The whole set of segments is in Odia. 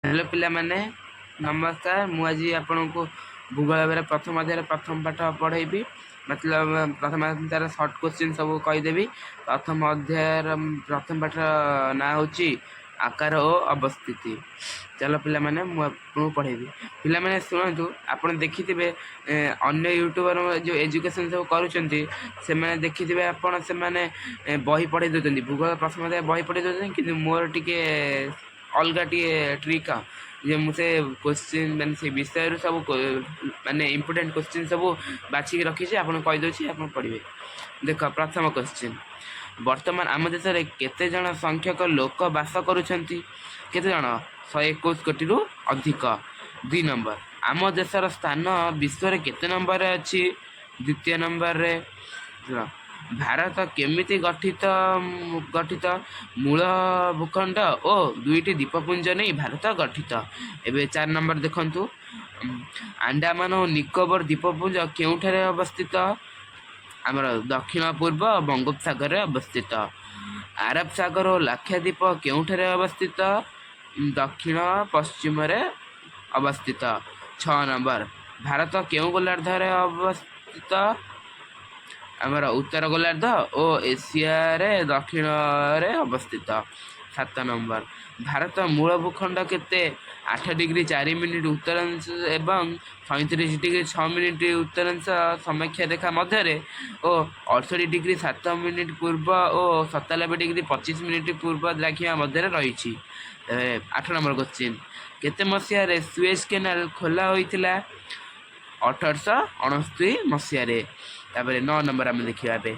ହ୍ୟାଲୋ ପିଲାମାନେ, ନମସ୍କାର। ମୁଁ ଆଜି ଆପଣଙ୍କୁ ଭୂଗୋଳ ବହିର ପ୍ରଥମ ଅଧ୍ୟାୟର ପ୍ରଥମ ପାଠ ପଢ଼େଇବି। ମତଲବ ପ୍ରଥମ ତାର ସର୍ଟ କୋଶ୍ଚିନ୍ ସବୁ କହିଦେବି। ପ୍ରଥମ ଅଧ୍ୟାୟର ପ୍ରଥମ ପାଠର ନାଁ ହେଉଛି ଆକାର ଓ ଅବସ୍ଥିତି। ଚାଲ ପିଲାମାନେ, ମୁଁ ଆପଣଙ୍କୁ ପଢ଼େଇବି। ପିଲାମାନେ ଶୁଣନ୍ତୁ, ଆପଣ ଦେଖିଥିବେ ଅନ୍ୟ ୟୁଟ୍ୟୁବର ଯେଉଁ ଏଜୁକେସନ୍ ସବୁ କରୁଛନ୍ତି, ସେମାନେ ଦେଖିଥିବେ ଆପଣ, ସେମାନେ ବହି ପଢ଼େଇ ଦେଉଛନ୍ତି, ଭୂଗୋଳ ପ୍ରଥମ ଅଧ୍ୟାୟ ବହି ପଢ଼େଇ ଦେଉଛନ୍ତି। କିନ୍ତୁ ମୋର ଟିକେ ଅଲଗା ଟିକେ ଟ୍ରିକ୍ ଯେ ମୁଁ ସେ କୋଶ୍ଚିନ୍, ମାନେ ସେ ବିଷୟରୁ ସବୁ ମାନେ ଇମ୍ପୋର୍ଟାଣ୍ଟ କୋଶ୍ଚିନ୍ ସବୁ ବାଛିକି ରଖିଛି, ଆପଣଙ୍କୁ କହିଦେଉଛି, ଆପଣ ପଢ଼ିବେ। ଦେଖ, ପ୍ରଥମ କୋଶ୍ଚିନ୍, ବର୍ତ୍ତମାନ ଆମ ଦେଶରେ କେତେ ଜଣ ସଂଖ୍ୟକ ଲୋକ ବାସ କରୁଛନ୍ତି? କେତେ ଜଣ? 121 କୋଟିରୁ ଅଧିକ। 2 ନମ୍ବର, ଆମ ଦେଶର ସ୍ଥାନ ବିଶ୍ୱରେ କେତେ ନମ୍ବରରେ ଅଛି? ଦ୍ୱିତୀୟ ନମ୍ବରରେ। ଭାରତ କେମିତି ଗଠିତ? ଗଠିତ ମୂଳ ଭୂଖଣ୍ଡ ଓ ଦୁଇଟି ଦ୍ୱୀପପୁଞ୍ଜ ନେଇ ଭାରତ ଗଠିତ। ଏବେ 4 ନମ୍ବର ଦେଖନ୍ତୁ, ଆଣ୍ଡାମାନ ଓ ନିକୋବର ଦ୍ୱୀପପୁଞ୍ଜ କେଉଁଠାରେ ଅବସ୍ଥିତ? ଆମର ଦକ୍ଷିଣ ପୂର୍ବ ବଙ୍ଗୋପସାଗରରେ ଅବସ୍ଥିତ। ଆରବ ସାଗର ଓ ଲାକ୍ଷାଦ୍ୱୀପ କେଉଁଠାରେ ଅବସ୍ଥିତ? ଦକ୍ଷିଣ ପଶ୍ଚିମରେ ଅବସ୍ଥିତ। 6 ନମ୍ବର, ଭାରତ କେଉଁ ଗୋଲାର୍ଦ୍ଧରେ ଅବସ୍ଥିତ? ଆମର ଉତ୍ତର ଗୋଲାର୍ଦ୍ଧ ଓ ଏସିଆରେ ଦକ୍ଷିଣରେ ଅବସ୍ଥିତ। 7 ନମ୍ବର, ଭାରତ ମୂଳ ଭୂଖଣ୍ଡ କେତେ? 8 ଡିଗ୍ରୀ 4 ମିନିଟ୍ ଉତ୍ତରାଂଶ ଏବଂ 37 ଡିଗ୍ରୀ 6 ମିନିଟ୍ ଉତ୍ତରାଂଶ ସମକକ୍ଷ ରେଖା ମଧ୍ୟରେ ଓ 68 ଡିଗ୍ରୀ 7 ମିନିଟ୍ ପୂର୍ବ ଓ 97 ଡିଗ୍ରୀ 25 ମିନିଟ୍ ପୂର୍ବ ଦ୍ରାଘିମା ମଧ୍ୟରେ ରହିଛି। 8 ନମ୍ବର କୋଶ୍ଚିନ୍, କେତେ ମସିହାରେ ସୁଏଜ୍ କେନାଲ ଖୋଲା ହୋଇଥିଲା? 1869 ମସିହାରେ। ତାପରେ 9 ନମ୍ବର ଆମେ ଦେଖିବା ଏବେ,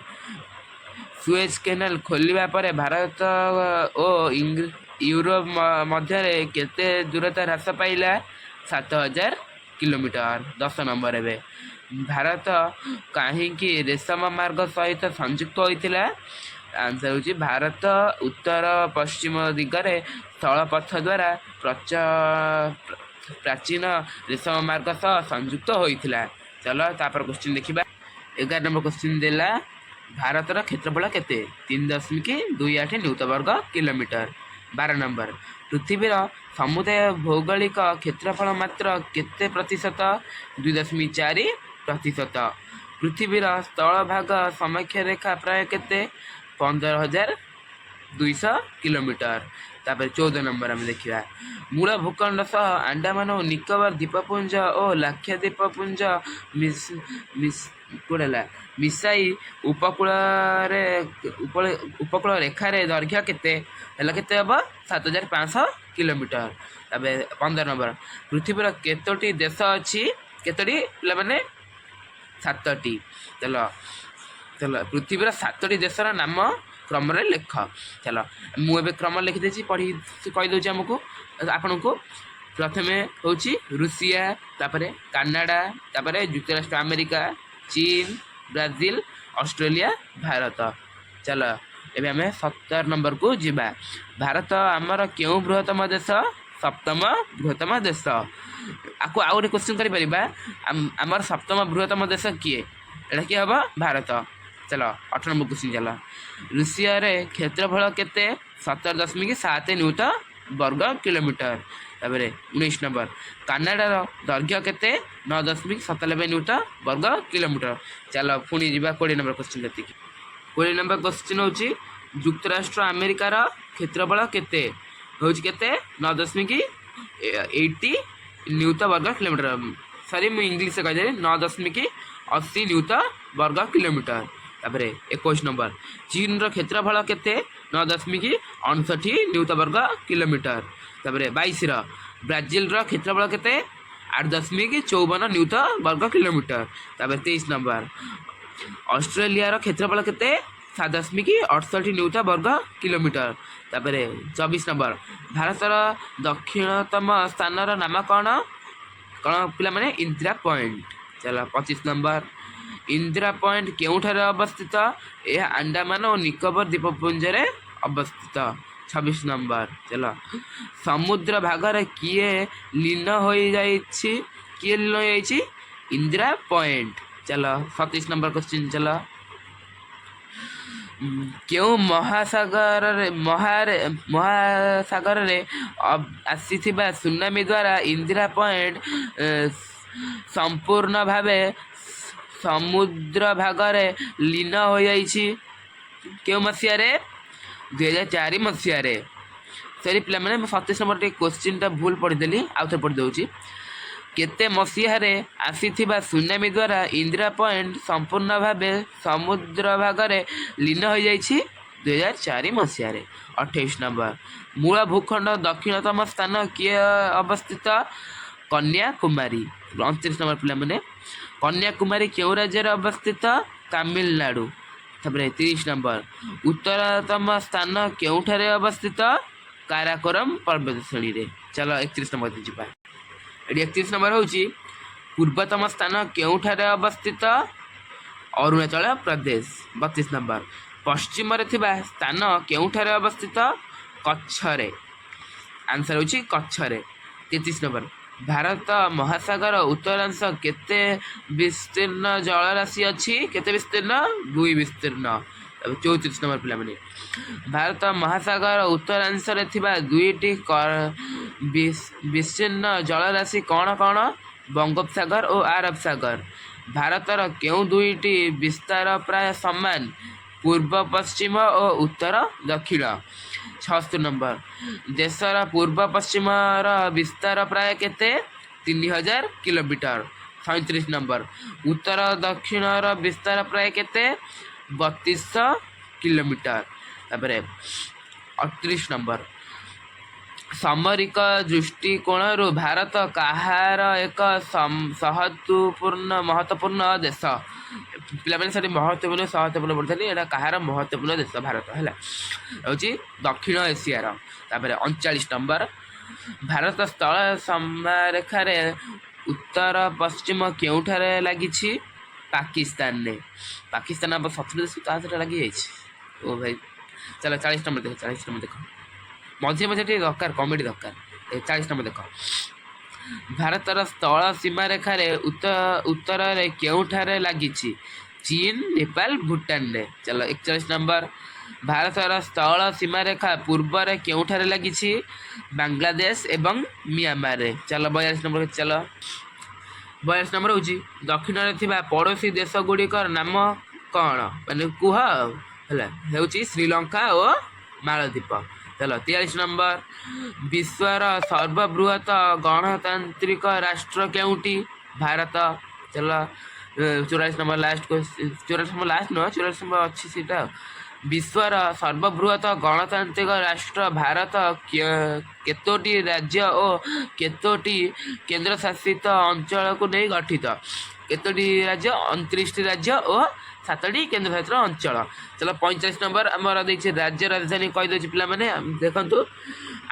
ସୁଏଜ୍ କେନାଲ ଖୋଲିବା ପରେ ଭାରତ ଓ ୟୁରୋପ ମଧ୍ୟରେ କେତେ ଦୂରତା ହ୍ରାସ ପାଇଲା? 7000 କିଲୋମିଟର। 10 ନମ୍ବର ଏବେ, ଭାରତ କାହିଁକି ରେଶମ ମାର୍ଗ ସହିତ ସଂଯୁକ୍ତ ହୋଇଥିଲା? ଆନ୍ସର ହେଉଛି ଭାରତ ଉତ୍ତର ପଶ୍ଚିମ ଦିଗରେ ସ୍ଥଳପଥ ଦ୍ୱାରା ପ୍ରାଚୀନ ରେଶମ ମାର୍ଗ ସହ ସଂଯୁକ୍ତ ହୋଇଥିଲା। ଚାଲ, ତାପରେ କ୍ୱେଶ୍ଚିନ୍ ଦେଖିବା। 11 ନମ୍ବର କ୍ୱେଶ୍ଚିନ୍ ଦେଲା, ଭାରତର କ୍ଷେତ୍ରଫଳ କେତେ? 3.28 ନିୟୁତ ବର୍ଗ କିଲୋମିଟର। 12 ନମ୍ବର, ପୃଥିବୀର ସମୁଦାୟ ଭୌଗୋଳିକ କ୍ଷେତ୍ରଫଳ ମାତ୍ର କେତେ ପ୍ରତିଶତ? 2.4%। ପୃଥିବୀର ସ୍ଥଳଭାଗ ସମକକ୍ଷ ରେଖା ପ୍ରାୟ କେତେ? 15,200 କିଲୋମିଟର। ତାପରେ 14 ନମ୍ବର ଆମେ ଦେଖିବା, ମୂଳ ଭୂଖଣ୍ଡ ସହ ଆଣ୍ଡାମାନ ଓ ନିକୋବର ଦ୍ୱୀପପୁଞ୍ଜ ଓ ଲାକ୍ଷାଦ୍ୱୀପପୁଞ୍ଜ କୋଉଟା ହେଲା ମିଶାଇ ଉପକୂଳରେ ଉପକୂଳ ରେଖାରେ ଦୈର୍ଘ୍ୟ କେତେ ହେଲା? କେତେ ହେବ? 7500 କିଲୋମିଟର। ତାପରେ 15 ନମ୍ବର, ପୃଥିବୀର କେତୋଟି ଦେଶ ଅଛି? କେତୋଟି ପିଲାମାନେ? ସାତଟି। ଚାଲ ଚାଲ, ପୃଥିବୀର ସାତଟି ଦେଶର ନାମ କ୍ରମରେ ଲେଖ। ଚାଲ, ମୁଁ ଏବେ କ୍ରମ ଲେଖିଦେଇଛି, ପଢ଼ି କହିଦେଉଛି ଆମକୁ, ଆପଣଙ୍କୁ। ପ୍ରଥମେ ହେଉଛି ରୁଷିଆ, ତାପରେ କାନାଡ଼ା, ତାପରେ ଯୁକ୍ତରାଷ୍ଟ୍ର ଆମେରିକା, ଚୀନ, ବ୍ରାଜିଲ, ଅଷ୍ଟ୍ରେଲିଆ, ଭାରତ। ଚାଲ, ଏବେ ଆମେ 17 ନମ୍ବରକୁ ଯିବା। ଭାରତ ଆମର କେଉଁ ବୃହତ୍ତମ ଦେଶ? ସପ୍ତମ ବୃହତ୍ତମ ଦେଶ। ଆକୁ ଆଉ ଗୋଟେ କ୍ୱେଶ୍ଚିନ୍ କରିପାରିବା, ଆମର ସପ୍ତମ ବୃହତ୍ତମ ଦେଶ କିଏ? ଏଇଟା କିଏ ହେବ? ଭାରତ। ଚାଲ, 18 ନମ୍ବର କ୍ୱେଶ୍ଚିନ୍ ଚାଲ। ରୁଷିଆରେ କ୍ଷେତ୍ରଫଳ କେତେ? 17.7 ନିୟୁତ ବର୍ଗ କିଲୋମିଟର। ତାପରେ 19 ନମ୍ବର, କାନାଡ଼ାର ଦୈର୍ଘ୍ୟ କେତେ? 9.97 ନିୟୁତ ବର୍ଗ କିଲୋମିଟର। ଚାଲ, ପୁଣି ଯିବା 20 ନମ୍ବର କ୍ୱେଶ୍ଚିନ୍ ଏତିକି। 20 ନମ୍ବର କ୍ୱେଶ୍ଚିନ୍ ହେଉଛି, ଯୁକ୍ତରାଷ୍ଟ୍ର ଆମେରିକାର କ୍ଷେତ୍ରଫଳ କେତେ ହେଉଛି? କେତେ? 9.80 ନିୟୁତ ବର୍ଗ କିଲୋମିଟର। ସରି, ମୁଁ ଇଂଲିଶରେ କହିଦେଲି, 9.80 ନିୟୁତ ବର୍ଗ କିଲୋମିଟର। ତାପରେ 21 ନମ୍ବର, ଚୀନର କ୍ଷେତ୍ରଫଳ କେତେ? 9.59 ନିୟୁତ ବର୍ଗ କିଲୋମିଟର। ତାପରେ 22ର, ବ୍ରାଜିଲର କ୍ଷେତ୍ରଫଳ କେତେ? 8.54 ନିୟୁତ ବର୍ଗ କିଲୋମିଟର। ତାପରେ 23 ନମ୍ବର, ଅଷ୍ଟ୍ରେଲିଆର କ୍ଷେତ୍ରଫଳ କେତେ? 7.68 ନିୟୁତ ବର୍ଗ କିଲୋମିଟର। ତାପରେ 24 ନମ୍ବର, ଭାରତର ଦକ୍ଷିଣତମ ସ୍ଥାନର ନାମ କ'ଣ? କ'ଣ ପିଲାମାନେ? ଇନ୍ଦିରା ପଏଣ୍ଟ। ଚାଲ, 25 ନମ୍ବର, ଇନ୍ଦିରା ପଏଣ୍ଟ କେଉଁଠାରେ ଅବସ୍ଥିତ? ଏହା ଆଣ୍ଡାମାନ ଓ ନିକୋବର ଦ୍ୱୀପପୁଞ୍ଜରେ ଅବସ୍ଥିତ। 26 ନମ୍ବର ଚାଲ, ସମୁଦ୍ର ଭାଗରେ କିଏ ଲୀନ ହୋଇଯାଇଛି? କିଏ ଲୀନ ହୋଇଯାଇଛି? ଇନ୍ଦିରା ପଏଣ୍ଟ। ଚାଲ, 27 ନମ୍ବର କ୍ୱେଶ୍ଚିନ୍ ଚାଲ। କେଉଁ ମହାସାଗରରେ ମହାସାଗରରେ ଆସିଥିବା ସୁନାମି ଦ୍ୱାରା ଇନ୍ଦିରା ପଏଣ୍ଟ ସମ୍ପୂର୍ଣ୍ଣ ଭାବେ ସମୁଦ୍ର ଭାଗରେ ଲୀନ ହୋଇଯାଇଛି? କେଉଁ ମସିହାରେ? 2004 ମସିହାରେ। ସରି ପିଲାମାନେ, ମୁଁ 27 ନମ୍ବର ଟିକେ କୋଶ୍ଚିନ୍ଟା ଭୁଲ ପଢ଼ିଦେଲି, ଆଉ ଥରେ ପଢ଼ିଦେଉଛି। କେତେ ମସିହାରେ ଆସିଥିବା ସୁନାମି ଦ୍ୱାରା ଇନ୍ଦିରା ପଏଣ୍ଟ ସମ୍ପୂର୍ଣ୍ଣ ଭାବେ ସମୁଦ୍ର ଭାଗରେ ଲୀନ ହୋଇଯାଇଛି? 2004 ମସିହାରେ। 28 ନମ୍ବର, ମୂଳ ଭୂଖଣ୍ଡ ଦକ୍ଷିଣତମ ସ୍ଥାନ କିଏ ଅବସ୍ଥିତ? କନ୍ୟାକୁମାରୀ। 29 ନମ୍ବର ପିଲାମାନେ, କନ୍ୟାକୁମାରୀ କେଉଁ ରାଜ୍ୟରେ ଅବସ୍ଥିତ? ତାମିଲନାଡ଼ୁ। ତାପରେ 30 ନମ୍ବର, ଉତ୍ତରତମ ସ୍ଥାନ କେଉଁଠାରେ ଅବସ୍ଥିତ? କାରାକୋରମ ପର୍ବତ ଶ୍ରେଣୀରେ। ଚାଲ, 31 ନମ୍ବର ଯିବା। ଏଠି 31 ନମ୍ବର ହେଉଛି, ପୂର୍ବତମ ସ୍ଥାନ କେଉଁଠାରେ ଅବସ୍ଥିତ? ଅରୁଣାଚଳ ପ୍ରଦେଶ। 32 ନମ୍ବର, ପଶ୍ଚିମରେ ଥିବା ସ୍ଥାନ କେଉଁଠାରେ ଅବସ୍ଥିତ? କଚ୍ଛରେ। ଆନ୍ସର ହେଉଛି କଚ୍ଛରେ। 33 ନମ୍ବର, ଭାରତ ମହାସାଗର ଉତ୍ତରାଂଶ କେତେ ବିସ୍ତୀର୍ଣ୍ଣ ଜଳରାଶି ଅଛି? କେତେ ବିସ୍ତୀର୍ଣ୍ଣ? 2 ବିସ୍ତୀର୍ଣ୍ଣ। ତାପରେ 34 ନମ୍ବର ପିଲାମାନେ, ଭାରତ ମହାସାଗର ଉତ୍ତରାଂଶରେ ଥିବା ଦୁଇଟି ବିସ୍ତୀର୍ଣ୍ଣ ଜଳରାଶି କ'ଣ କ'ଣ? ବଙ୍ଗୋପସାଗର ଓ ଆରବ ସାଗର। ଭାରତର କେଉଁ ଦୁଇଟି ବିସ୍ତାର ପ୍ରାୟ ସମାନ? ପୂର୍ବ ପଶ୍ଚିମ ଓ ଉତ୍ତର ଦକ୍ଷିଣ। 76 ନମ୍ବର, ଦେଶର ପୂର୍ବ ପଶ୍ଚିମର ବିସ୍ତାର ପ୍ରାୟ କେତେ? 3000 କିଲୋମିଟର। 37 ନମ୍ବର, ଉତ୍ତର ଦକ୍ଷିଣର ବିସ୍ତାର ପ୍ରାୟ କେତେ? 3200 କିଲୋମିଟର। ତାପରେ 38 ନମ୍ବର, ସାମରିକ ଦୃଷ୍ଟିକୋଣରୁ ଭାରତ କାହାର ଏକ ମହତ୍ୱପୂର୍ଣ୍ଣ ଦେଶ? ପିଲାମାନେ, ସେଠି ମହତ୍ୱପୂର୍ଣ୍ଣ ସହତ୍ୱପୂର୍ଣ୍ଣ ପଢ଼ିଥିଲି। ଏଇଟା କାହାର ମହତ୍ୱପୂର୍ଣ୍ଣ ଦେଶ ଭାରତ ହେଲା? ହେଉଛି ଦକ୍ଷିଣ ଏସିଆର। ତାପରେ 39 ନମ୍ବର, ଭାରତ ସ୍ଥଳ ସୀମାରେଖାରେ ଉତ୍ତର ପଶ୍ଚିମ କେଉଁଠାରେ ଲାଗିଛି? ପାକିସ୍ତାନରେ। ପାକିସ୍ତାନ ଆମ ଶତ୍ରୁ ଦେଶ, ତା ସହିତ ଲାଗିଯାଇଛି। ଓ ଭାଇ, ଚାଲ 40 ନମ୍ବର ଦେଖ। 40 ନମ୍ବର ଦେଖ। ମଝିରେ ମଝିରେ ଟିକେ ଦରକାର, କମେଡ଼ି ଦରକାର। 40 ନମ୍ବର ଦେଖ, ଭାରତର ସ୍ଥଳ ସୀମାରେଖାରେ ଉତ୍ତରରେ କେଉଁଠାରେ ଲାଗିଛି? ଚୀନ, ନେପାଳ, ଭୁଟାନରେ। ଚାଲ, 41 ନମ୍ବର, ଭାରତର ସ୍ଥଳ ସୀମାରେଖା ପୂର୍ବରେ କେଉଁଠାରେ ଲାଗିଛି? ବାଂଲାଦେଶ ଏବଂ ମିଆଁମାରରେ। ଚାଲ, 42 ନମ୍ବର ଚାଲ। 42 ନମ୍ବର ହେଉଛି, ଦକ୍ଷିଣରେ ଥିବା ପଡ଼ୋଶୀ ଦେଶ ଗୁଡ଼ିକର ନାମ କ'ଣ, ମାନେ କୁହ ଆଉ। ହେଲା, ହେଉଛି ଶ୍ରୀଲଙ୍କା ଓ ମାଳଦ୍ୱୀପ। ଚାଲ, 43 ନମ୍ବର, ବିଶ୍ୱର ସର୍ବବୃହତ ଗଣତାନ୍ତ୍ରିକ ରାଷ୍ଟ୍ର କେଉଁଟି? ଭାରତ। ଚାଲ, 44 ନମ୍ବର ଲାଷ୍ଟ, 44 ନମ୍ବର ଲାଷ୍ଟ ନୁହଁ, 44 ନମ୍ବର ଅଛି ସେଇଟା ଆଉ। ବିଶ୍ୱର ସର୍ବବୃହତ ଗଣତାନ୍ତ୍ରିକ ରାଷ୍ଟ୍ର ଭାରତ କେତୋଟି ରାଜ୍ୟ ଓ କେତୋଟି କେନ୍ଦ୍ରଶାସିତ ଅଞ୍ଚଳକୁ ନେଇ ଗଠିତ? କେତୋଟି ରାଜ୍ୟ? 29ଟି ରାଜ୍ୟ ଓ ସାତଟି କେନ୍ଦ୍ରଶାସିତ ଅଞ୍ଚଳ। ଚାଲ, 45 ନମ୍ବର ଆମର ଦେଇଛି, ରାଜ୍ୟ ରାଜଧାନୀ କହିଦେଉଛି ପିଲାମାନେ, ଦେଖନ୍ତୁ।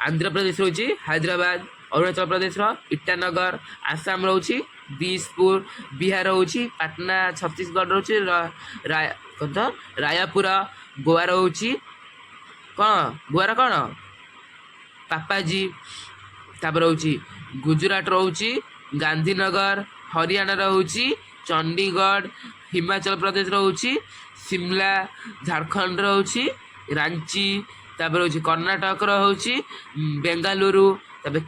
ଆନ୍ଧ୍ରପ୍ରଦେଶ ରହୁଛି ହାଇଦ୍ରାବାଦ, ଅରୁଣାଚଳ ପ୍ରଦେଶର ଇଟାନଗର, ଆସାମ ରହୁଛି ଦିସପୁର, ବିହାର ରହୁଛି ପାଟନା, ଛତିଶଗଡ଼ ରହୁଛି କଣ ତ ରାୟପୁର, ଗୋଆ ରହୁଛି କ'ଣ? ଗୋଆର କ'ଣ? ପାନାଜୀ। ତାପରେ ରହୁଛି ଗୁଜୁରାଟ ରହୁଛି ଗାନ୍ଧୀନଗର, ହରିୟାଣା ରହୁଛି ଚଣ୍ଡିଗଡ଼, ହିମାଚଳ ପ୍ରଦେଶ ରହୁଛି ସିମଲା, ଝାଡ଼ଖଣ୍ଡ ରହୁଛି ରାଞ୍ଚି, ତାପରେ ରହୁଛି କର୍ଣ୍ଣାଟକର ହେଉଛି ବେଙ୍ଗାଲୁରୁ, ତାପରେ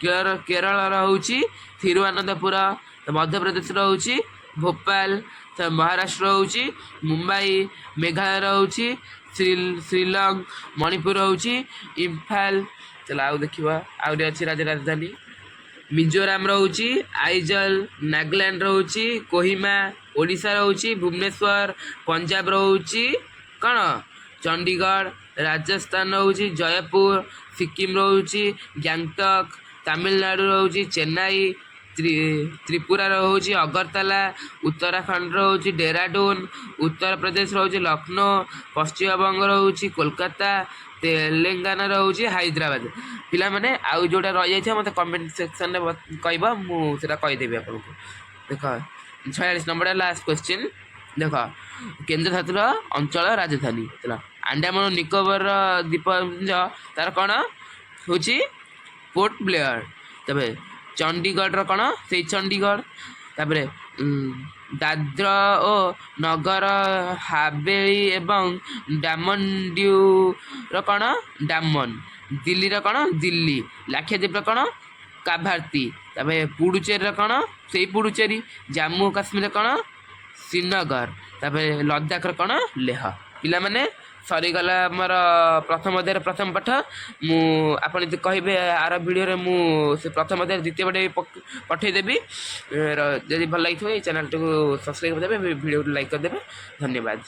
କେରଳର ହେଉଛି ଥିରୁଅନନ୍ତପୁର, ମଧ୍ୟପ୍ରଦେଶର ହେଉଛି ଭୋପାଲ, ମହାରାଷ୍ଟ୍ର ହେଉଛି ମୁମ୍ବାଇ, ମେଘାଳୟ ହେଉଛି ଶିଲଂ, ମଣିପୁର ହେଉଛି ଇମ୍ଫାଲ। ଚାଲ, ଆଉ ଦେଖିବା, ଆହୁରି ଅଛି ରାଜ୍ୟ ରାଜଧାନୀ। ମିଜୋରାମ ରହୁଛି ଆଇଜଲ, ନାଗାଲାଣ୍ଡ ରହୁଛି କୋହିମା, ଓଡ଼ିଶା ରହୁଛି ଭୁବନେଶ୍ୱର, ପଞ୍ଜାବ ରହୁଛି କ'ଣ? ଚଣ୍ଡିଗଡ଼, ରାଜସ୍ଥାନ ରହୁଛି ଜୟପୁର, ସିକିମ ରହୁଛି ଗ୍ୟାଙ୍ଗଟକ୍, ତାମିଲନାଡ଼ୁ ରହୁଛି ଚେନ୍ନାଇ, ତ୍ରିପୁରା ରହୁଛି ଅଗରତାଲା, ଉତ୍ତରାଖଣ୍ଡ ରହୁଛି ଡେରାଡୁନ, ଉତ୍ତରପ୍ରଦେଶ ରହୁଛି ଲକ୍ଷ୍ନୌ, ପଶ୍ଚିମବଙ୍ଗ ରହୁଛି କୋଲକାତା, ତେଲେଙ୍ଗାନା ରହୁଛି ହାଇଦ୍ରାବାଦ। ପିଲାମାନେ, ଆଉ ଯେଉଁଟା ରହିଯାଇଥିବ ମୋତେ କମେଣ୍ଟ ସେକ୍ସନରେ କହିବ, ମୁଁ ସେଇଟା କହିଦେବି ଆପଣଙ୍କୁ। ଦେଖ, 46 ନମ୍ବରଟା ଲାଷ୍ଟ କ୍ୱେଶ୍ଚିନ୍। ଦେଖ, କେନ୍ଦ୍ରଶାସିତ ଅଞ୍ଚଳ ରାଜଧାନୀ ହେଲା ଆଣ୍ଡାମାନ ନିକୋବର ଦ୍ୱୀପପୁଞ୍ଜ, ତାର କ'ଣ ହେଉଛି? Port Blair. ତେବେ ଚଣ୍ଡିଗଡ଼ର କ'ଣ? ସେଇ ଚଣ୍ଡିଗଡ଼। ତାପରେ ଦାଦ୍ର ଓ ନଗର ହାବେଳି ଏବଂ ଡାମନ ଡିଉର କ'ଣ? ଡାମନ। ଦିଲ୍ଲୀର କ'ଣ? ଦିଲ୍ଲୀ। ଲାକ୍ଷାଦ୍ୱୀପର କ'ଣ? କାଭାର୍ତି। ତାପରେ ପୁଡୁଚେରୀର କ'ଣ? ସେଇ ପୁଡୁଚେରୀ। ଜାମ୍ମୁ କାଶ୍ମୀର କ'ଣ? ଶ୍ରୀନଗର। ତାପରେ ଲଦାଖର କ'ଣ? ଲେହ। ପିଲାମାନେ, ସରିଗଲା ଆମର ପ୍ରଥମ ଅଧ୍ୟାୟର ପ୍ରଥମ ପାଠ। ମୁଁ ଆପଣ ଯଦି କହିବେ, ଆର ଭିଡ଼ିଓରେ ମୁଁ ସେ ପ୍ରଥମ ଅଧ୍ୟାୟର ଦ୍ୱିତୀୟ ପାଠ ବି ପଠେଇଦେବି। ଯଦି ଭଲ ଲାଗିଥିବ, ଏଇ ଚ୍ୟାନେଲଟିକୁ ସବସ୍କ୍ରାଇବ୍ କରିଦେବେ, ଭିଡ଼ିଓକୁ ଲାଇକ୍ କରିଦେବେ। ଧନ୍ୟବାଦ।